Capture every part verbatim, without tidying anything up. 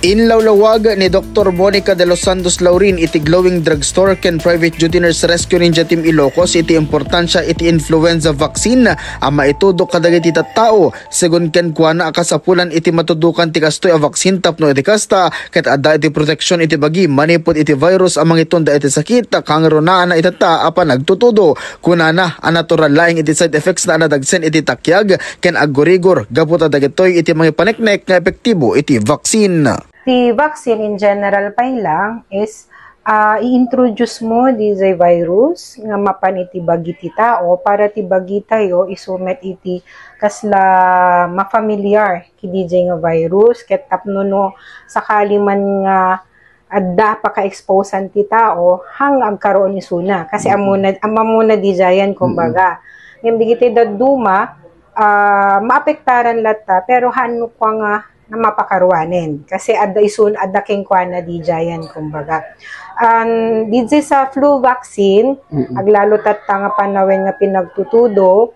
Inlawlawag ni Doktor Monica de los Santos Laurin iti Glowing Drugstore ken Private Duty Nurse Rescue Ninja Team Ilocos iti importansia iti influenza vaccine a maitudok kadagiti tattao. Segun kenkuana a kasapulan iti matudokan ti kastoy a vaccine tapno iti kasta, ket adda iti proteksion iti bagi manipud iti virus a mangitunda iti sakit, kangrunaanna itatta a panagtutudo. Kunana a natural laeng iti side effects na a nadagsen iti takiag ken aggurigor gapu ta dagitoy iti mangipaneknek nga epektibo iti vaccine. Ti vaccine in general pay lang is, ah, i-introduce mo dijay virus nga mapan iti bagi ti tao para ti bagi tayo isu met iti kasla mafamiliar kidijay nga virus ket tapno no sakali man nga adda paka-exposean ti tao, haan nga agkaroon isuna. Kasi Mm. ammona, am-, ammona dijayan, kumbaga. Ngem digiti dadduma, ah, maapektaran latta, pero haan no kua nga na mapakaruanen. Kasi adda isun, adda kenkuana dijayan, kumbaga. An, dijay sa flu vaccine, Mm-mm. aglalo tatta nga panawen nga pinagtutudo,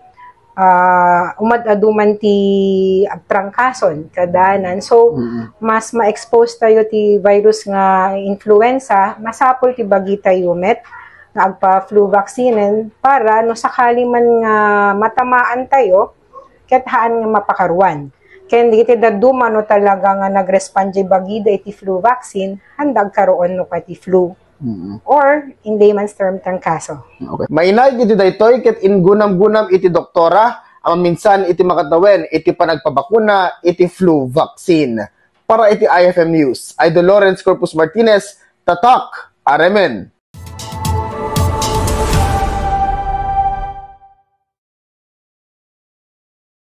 ah, umad-adu man ti agtrangkason, kadanan. So, Mm-mm. mas ma-expose tayo ti virus nga influenza, masapul ti bagi tayo met nga agpa-flu vaccine para no sakali man nga matamaan tayo, ket haan nga mapakaruan. Ken dagiti dadduma no talaga nga nag-respond ti bagida iti flu vaccine, haan da agkaroon no kua ti flu. Mm. Or, in layman's term, trangkaso. Okay. Mainaig iti daytoy ket inggunamgunam iti doktora a maminsan iti makatawen iti panagpabakuna iti flu vaccine. Para iti I F M News, Idol Lawrence Corpus Martinez, Tatak, Aremen.